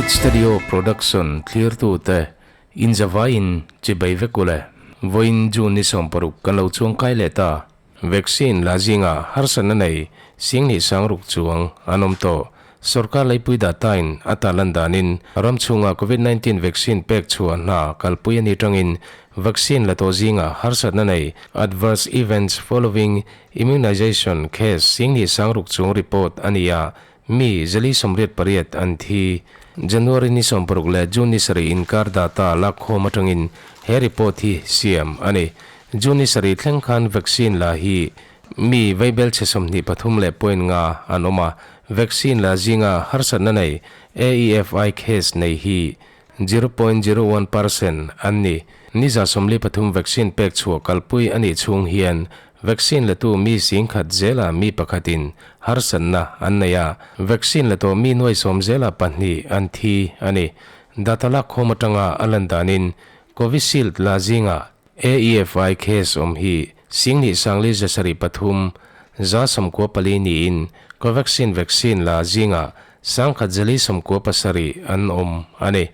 Hit Studio Production thlirtute inzavaiin chibai vek ule. Vawiin June ni 60 kan lo chuangkai leh ta. Vaccine la zinga harsatna nei Singhnih sangruk chuang an awm tawh. Sorkar leipui data-in a tarlan danin ram chhunga Covid 19 vaccine pek chhuah hna kalpui a ni tangin vaccine la tawh zinga harsatna nei adverse events following immunization case Singhnih sangruk chung report a ni a, mi 488 an thi. January ni 60 leh June ni 7 inkar data lakkhawm atangin he report hi siam a ni. June ni 7 thleng khan vaccine la hi Mi veibel chhe 23.5 an awm a, vaccine la zinga harsatna nei AEFI case nei hi 0.01% an ni. Ni 43 vaccine pek chhuah kalpui a nih chhung hian vaccine latu mi 10,000 zela mi pakhatin harsatna an nei a, vaccine la tawh mi nuai 10 zela pahnih an thi a ni. Data lakkhawm atanga a lan danin Covishield la zinga AEFI case awm hi 10,000 703 194 niin Covaxin vaccine la zinga 1,197 an awm a ni.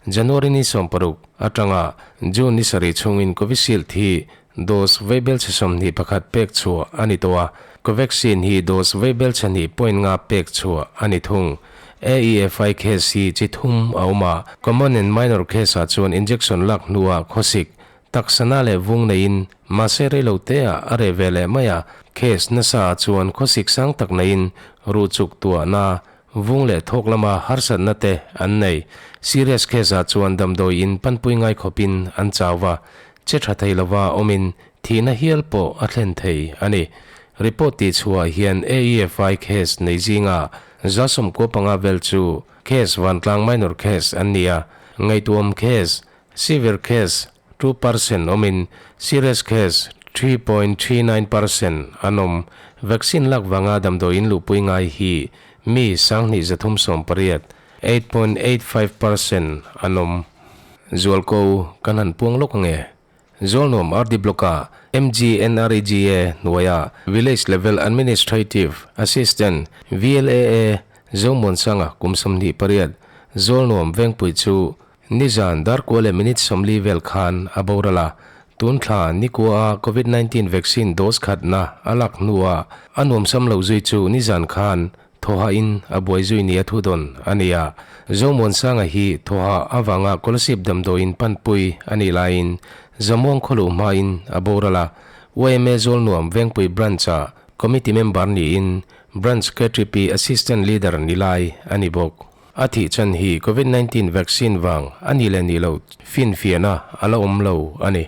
January ni 60 atanga June ni 7 chhungin Covishield hi dose veibel chhe 21 pek chhuah a ni tawh a, Covaxin hi dose veibel chhe 2.5 pek chhuah a ni thung. AEFI case hi chi thum a awm a, common and minor case ah chuan injection lak hnuah khawsik taksana leh vung neiin mahse reilo te ah a reh ve leh mai a, case nasa ah chuan khawsik sang tak neiin ruh chuk tuahna vung leh thawk lama harsatna te an nei. Serious case ah chuan damdawi in panpui ngai khawpin an chau va, che tha thei lova awmin thihna hial pawh a thlen thei a ni. Report tih chhuah hian AEFI case nei zinga 95 vel chu case vantlang minor case an ni a, ngaihtuam case, severe case 2% awmin serious case 3.39% an awm. Vaccine lak vanga damdawiin luhpui ngai hi mi 2,318, 8.85% an awm. Zualko kan han puang lawk ange. Zawlnuam RD Block-a MGNREGA hnuaia Village Level Administrative Assistant, VLAA, Zomuansanga kum 28, Zawlnuam Vengpui chu nizan darkua leh minute 40 vel khan a boral a. Tun thla nikua a Covid 19 vaccine dose khatna a lak hnuah a nuamsam lo zui chu nizan khan Thawha in a buai zui nia thu dawn a ni a. Zomuansanga hi thawha avanga Kolasib damdawiin panpui a nih laiin Zamuang khawluh hmain a boral a. YMA Zawlnuam Vengpui Branch-ah Committee member niin Branch KTP Assistant Leader ni lai a ni bawk. A thih chan hi Covid 19 vaccine vang a nih leh nih loh finfiahna a la awm lo a ni.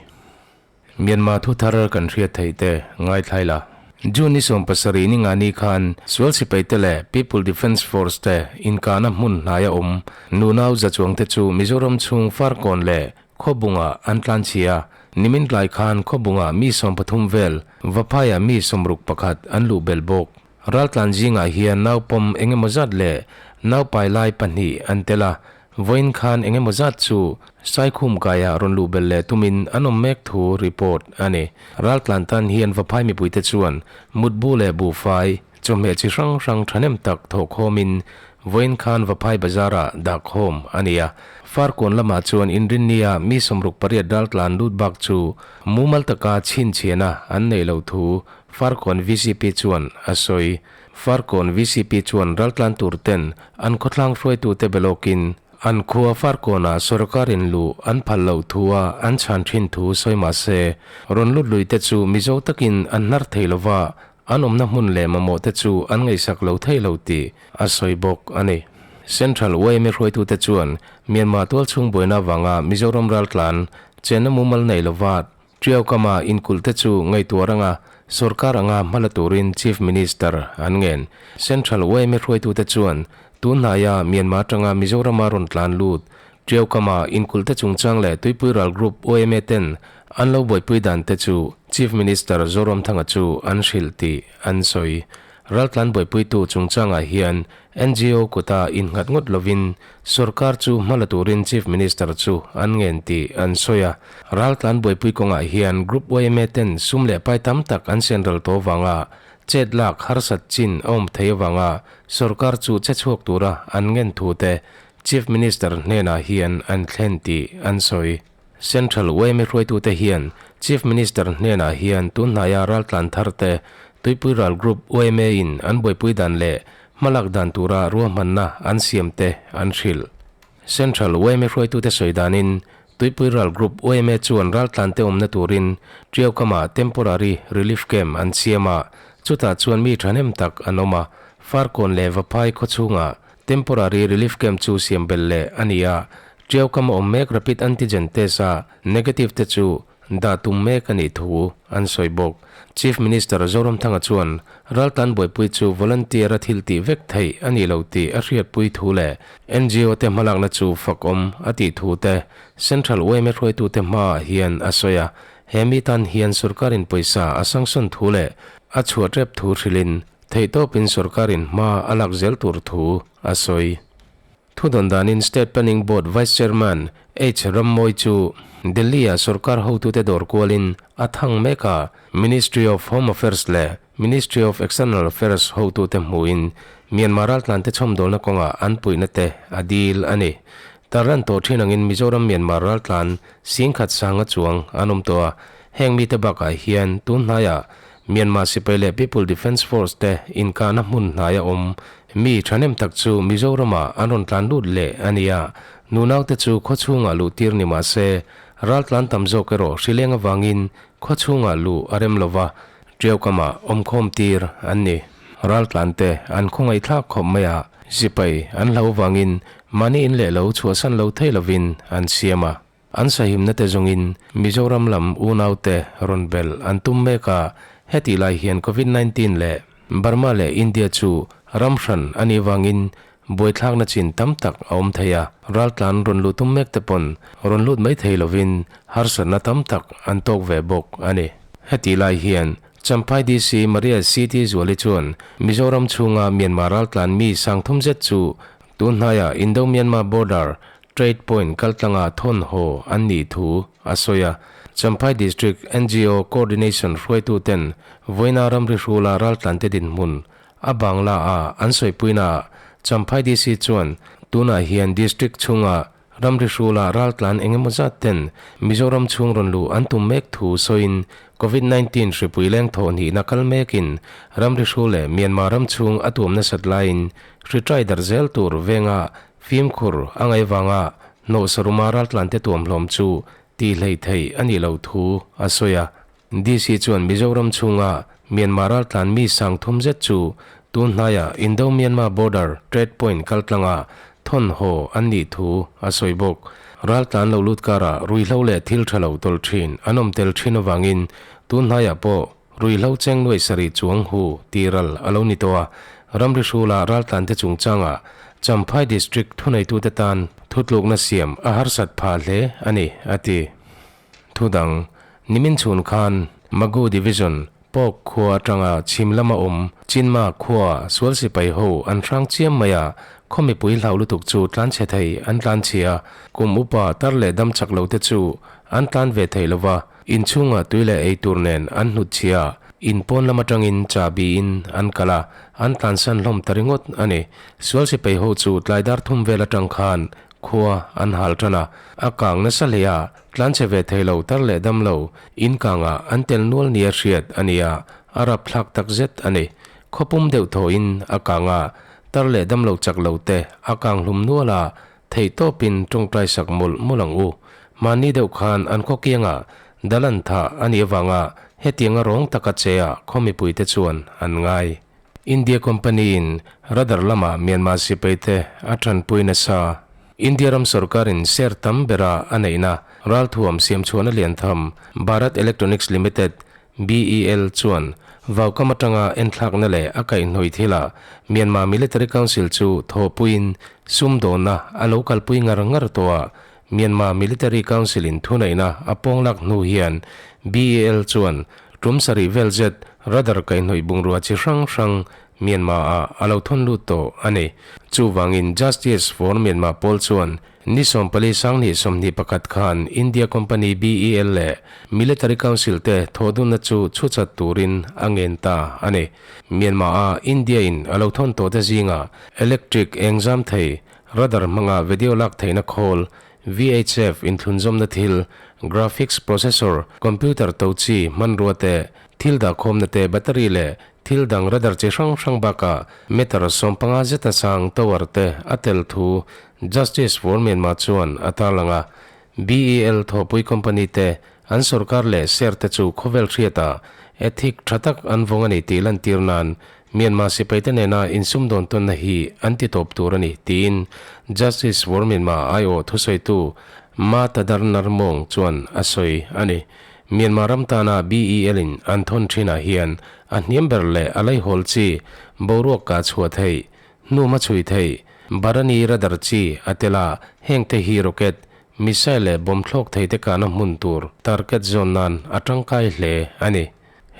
Myanmar thu thar kan hriat theih te ngaithlai la. June ni 17 ni nga ni khan sual sipai te leh People Defence Force te inkahna hmun hnaia awm nunau za chuang te chu Mizoram chhung Farkawn leh Khawbunga an tlan chhia. Nimin tlai khan Khawbunga mi 13 vel Vaphaiah mi 61 an luh belh bawk. Raltlan zingah hian naupawm engemaw zat leh naupai lai pahnih an tel a, vawiin khan engemaw zat chu Saikhum kaiah rawn luh belh leh tumin an awm mek thu report a ni. Raltlan tan hian Vaphai mipuite chuan mutbu leh buhfai, chawhmeh chi hrang hrang thahnem tak thawhkhawmin vawiin khan Vaphai bazarah dahkhawm a ni a. Farkawn lamah chuan Inrinnia mi 68 raltlan lut bak chu mumal taka chhinchhiahna an neih loh thu Farkawn VCP chuan a sawi. Farkawn VCP chuan raltlan tur ten an khawtlang hruaitute belawkin an khua Farkawnah sorkarin luh an phal loh thua an chhan thin thu sawi mah se, rawn lut lui te chu Mizo takin an hnar thei lova, an awmna hmun leh mamawh te chu an ngaihsak lo thei lo tih a sawi bawk a ni. Central YMA hruaitute chuan Myanmar tualchhung buaina avanga Mizoram raltlan chenna mumal nei lova Triau kama inkulh te chu ngaihtuah ranga sorkar anga hmala turin Chief Minister an ngen. Central YMA hruaitute chuan tun hnaia Myanmar atanga Mizorama rawn tlan lut Triau kama inkulh te chungchang leh Tuipui Ral Group YMA ten an lo buaipui dan te chu Chief Minister Zoramthanga chu an hrilh tih an sawi. Raltlan buaipuitu chungchangah hian NGO kuta innghat ngawt lovin sorkar chu hmala turin Chief Minister chu an ngen tih an sawi a. Raltlan buaipui kawngah hian Group YMA ten sum leh pai tam tak an sen ral tawh avanga chet lak harsat chin a awm thei avanga sorkar chu che chhuak tura an ngen thu te. Chief Minister hnenah hian an thlen tih an sawi. Central yma hruaitute hian Chief Minister hnenah hian tunhnaia raltlan tharte Tuipui Ral Group yma in an buaipui dan leh hmalak dan tura ruahmanna an siamte an hrilh. Central yma hruaitute sawi danin Tuipui Ral Group yma chuan raltlante awmna turin Ṭiaukama Temporary Relief Camp an siam a, chutah chuan mi ṭhahnem tak an awm a, Farkawn leh Vaphai khawchhungah Temporary Relief Camp chu siam belh leh a ni a, Ṭiaukama awm mek Rapid Antigen Test a negative te chu dah tum mek a nih thu an sawi bawk. Chief Minister Zoramthanga chuan raltlan buaipui chu volunteer a thil tih vek theih a nih lo tih a hriatpui thu leh NGO te hmalakna chu fakawm a tih thu te Central yma hruaitute hmaah hian a sawi a, he mi tan hian sorkarin pawisa a sanction thu leh a chhuah tep thu hrilhin theihtawpin sorkarin hma a lak zel tur thu a sawi. Thudawn danin State Planning Board Vice Chairman H. Rammawi chu Delhi-ah sorkar hotute dawr kualin a thang mek a, Ministry of Home Affairs leh Ministry of External Affairs hotute hmuhin Myanmar raltlante chhawmdawlna kawngah an puihna te a dil a ni. Tarlan tawh thin angin Mizoram Myanmar raltlan singkhat sanga chuang an awm tawh a, heng mite bakah hian tun hnaiah Myanmar sipai leh People Defence Force te inkahna hmun hnaia awm mi thahnem tak chu Mizoramah an rawn tlan lut leh a ni a, nunaute chu khawchhungah luh tir ni mah se, raltlan tam zawk erawh hrileng avangin khawchhungah luh a rem lova, Ṭiaukamah awmkhawm tir an ni. Raltlante an khawngaihthlak khawp mai a, sipai an hlau vangin mahni in leh lo chhuahsan lo thei lovin an siam a. An sahimna te zawngin Mizoram lam unaute rawn belh an tum mek a, hetih lai hian Covid 19 leh Burma leh India chu ram hran a nih vangin buaithlakna chin tam tak a awm thei a, raltlan rawn luh tum mek te pawn rawn lut mai thei lovin harsatna tam tak an tawk ve bawk a ni. Hetih lai hian Champhai DC Maria CT Zuali chuan Mizoram chhunga Myanmar raltlan mi sangthum zet chu tun hnaiah Indo-Myanmar border Trade Point kaltlanga thawn haw an nih thu a sawi a. Champhai District NGO Coordination hruaituten vawiina ramri hrula raltlante dinhmun a bangla a an sawipuinaah Champhai DC chuan tunah hian District chhunga ramri hrula raltlan engemaw zat ten Mizoram chhung rawn luh an tum mek thu sawiin Covid 19 hripui leng thawh hnihna kal mekin ramri hru leh Myanmar ram chhung a tuam nasat laiin hri trai darh zel tur venga Fimkhur a ngaih vanga hnawhsaruma raltlante tuamhlawm chu tih hleih theih a nih loh thu a sawi a. DC chuan Mizoram chhunga Myanmar raltlan mi sang thum zet chu tun hnaiah Indo-Myanmar border trade point kaltlanga thawn haw an nih thu a sawi bawk. Raltlan lo lut karah ruihhlo leh thil tha lo tawlh thin an awm tel thin avangin tun hnaiah pawh Ruihhlo cheng nuaih sarih chuang hu tih ral a lo ni tawh a, ramri hrula raltlante chungchangah Champhai District thuneitute tan thutlukna siam a harsat phah hle a ni, a ti. Thudang, nimin chhun khan Magu Division, Pawk khua atanga chhim lama awm Chinma khua sual sipai ho an hrang chiam mai a, khaw mipui hlau lutuk chu tlanchhe thei an tlanchhia, kum upa tar leh dam chak lote chu an tlan ve thei lova, Inchhungah tui leh ei tur nen an hnut chhia a, in pawn lam atangin chahbi in an kal a, an tlansan hlawm ta ringawt a ni. Sual sipai ho chu tlai dar thum vel atang khan khua an hal tan a, a kang nasa hle a, tlanchhe ve thei lo tar leh dam lo, in kangah an tel nual nia hriat a ni a, a rap thlak tak zet a ni. Khawpum deuh thawhin a kang a, tar leh dam lo chak lo te a kang hlum nual a, Theihtawpin tawngtai sak mawlh mawlh ang u. Mahni deuh khan an khaw kiangah dal an thah a nih avanga hetianga rawng taka che ah khaw mipuite chuan an ngai. India company in radar lamah Myanmar sipai te a tanpui nasa. India ram sorkarin share tam bera a neihna ralthuam siamchhuahna liantham Bharat Electronics Limited, BEL, chuan vaukam atanga enthlakna leh a kaihhnawih thilah Myanmar Military Council chu thawhpuiin sumdawnna a lo kalpui ngar ngar tawh a, Myanmar Military Council-in thuneihna a pawnglak hnu hian BEL chuan tum sarih vel zet radar kaihhnawih bungrua chi hrang hrang Myanmar-ah a lo thawn lut tawh a ni. Chuvangin Justice for Myanmar pawl chuan Ni 14 sanghnih 21 khan India company BEL leh Military Council te thawhdunna chu chhuchat turin a ngen ta a ni. Myanmar-a India-in a lo thawn tawhte zingah electric eng zam thei, radar hmanga video lak theihna khawl, VHF inthlunzawmna thil, graphics processor, computer to chi hmanrua te, thil dahkhawmna te, battery leh thil dang radar chi hrang hrang bakah meter 15 zeta sang tower te a tel thu Justice for Myanmar chuan a tarlang a. BEL thawhpui company te an sorkar leh share te chu khawvel hriatah ethic tha tak an vawng a ni tih lantir nan Myanmar sipaite nena insumdawn tawnna hi an ti tawp tur a ni tiin Justice for Myanmar aiawh thusawitu Ma Tadar Nar Mawng chuan a sawi a ni. Myanmar ram tana BEL in an thawn thinah hian a hniam ber leh a laihawl chi boruak kah chhuah theih, hnum a chhui theih, Barani radar chi a tel a, hengte hi rocket, missile leh bomb thlawk thei te kahna hmun tur target zawn nan a tangkai hle a ni.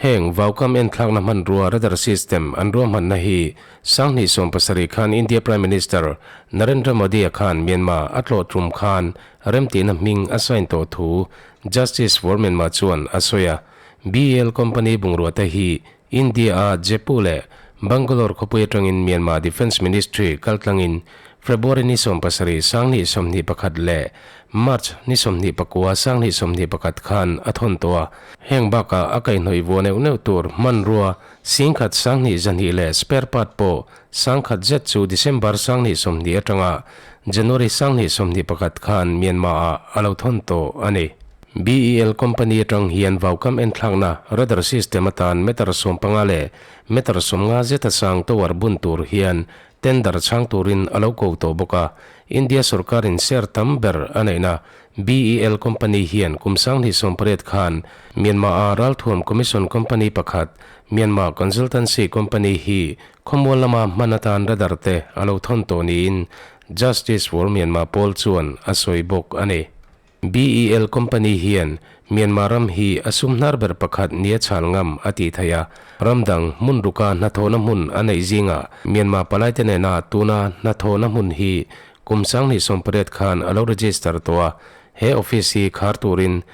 Heng vaukam enthlakna hmanrua radar system an ruahmanna hi 2017 khan India Prime Minister Narendra Modi-a khan Myanmar a tlawh tum khan remtihna hming a sign tawh thu Justice for Myanmar chuan a sawi a. BEL company bungrua te hi India-a Jaipur leh Bangalore khawpui atangin Myanmar Defence Ministry kaltlangin February ni 17 2021 leh March ni 29 2021 khan a thawn tawh a. Heng bakah a kaihhnawih vuah neuh neuh tur hmanrua 10,200 leh spare part pawh 10,000 zet chu December 2020 atanga January 2021 khan Myanmar-ah a lo thawn tawh a ni. BEL company atang hian vaukam enthlakna radar system atan meter 15 leh meter 50 zeta sang tower bun tur hian tender chhang turin a lo ko tawh bawk a. India sorkarin share tam ber a neihna BEL company hian kum 2018 khan Myanmar-a ralthuam commission company pakhat Myanmar Consultancy Company hi khawmual lama hman atan radar te a lo thawn tawh niin Justice for Myanmar pawl chuan a sawi bawk a ni. BEL company hian Myanmar ram hi a sum hnar ber pakhat nia chhal ngam a tih theih a, ram dang hmun ruka hnathawhna hmun a neih zingah Myanmar palaite nena tuna hnathawhna hmun hi kum 2018 khan a lo register tawh a, he office hi khar turin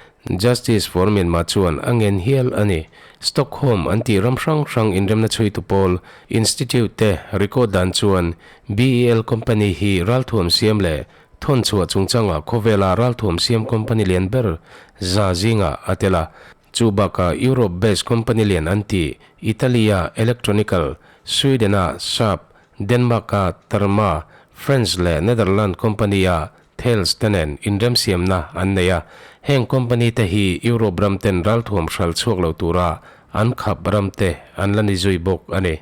Justice for Myanmar chuan a ngen hial a ni. Stockholm an tih ram hrang hrang inremna chhuitu pawl Institute te record dan chuan BEL company hi ralthuam siam leh Thawn chhuah chungchangah khawvela ralthuam siam company lian ber za zingah a tel a. Chu bakah Europe based company lian an ti, Italy-a Electronical, Sweden-a Saab, Denmark-a Terma, France leh Netherland company-a Thales te nen inremsiamna an nei a. Heng company te hi Europe ram ten ralthuam hral chhuak lo tura an khap ram te an la ni zui bawk a ni.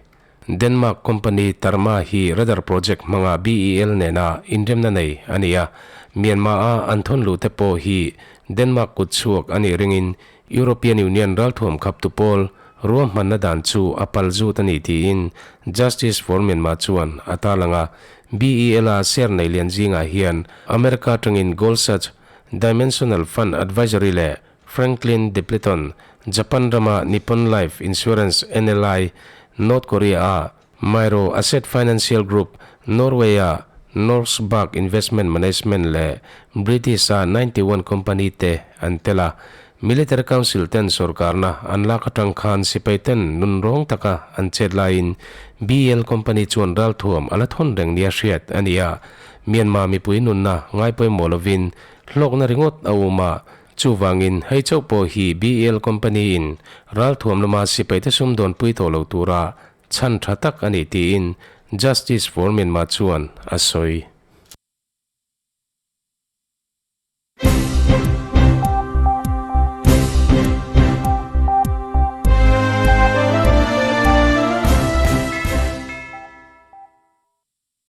Denmark company Terma hi radar project hmanga BEL nena inremna nei a ni a. Myanmar-a an thawn luh te pawh hi Denmark kut chhuak a nih ringin European Union ralthuam khaptu pawl ruahmanna dan chu a pal zut a ni tiin Justice for Myanmar chuan a tarlang a. BEL-a share nei lian zingah hian America atangin Goldschatz, Dimensional Fund Advisory leh Franklin Templeton, Japan rama Nippon Life Insurance, NLI, North Korea-a Mirae Asset Financial Group, Norway-a Norges Bank Investment Management leh British-a 91 company te an tel a. Military Council ten sorkarna an lak atang khan sipai ten nun rawng taka an chet laiin BEL company chuan ralthuam a la thawn reng nia hriat a ni a. Myanmar mipui nunna ngaipawimawh lovin hlawkna ringawt a um a, Chuvangin, hei chauh pawh hi BEL company-in ralthuam lama sipaite sumdawn pui tawh lo tura chhan tha tak a ni tiin Justice for Myanmar chuan a sawi.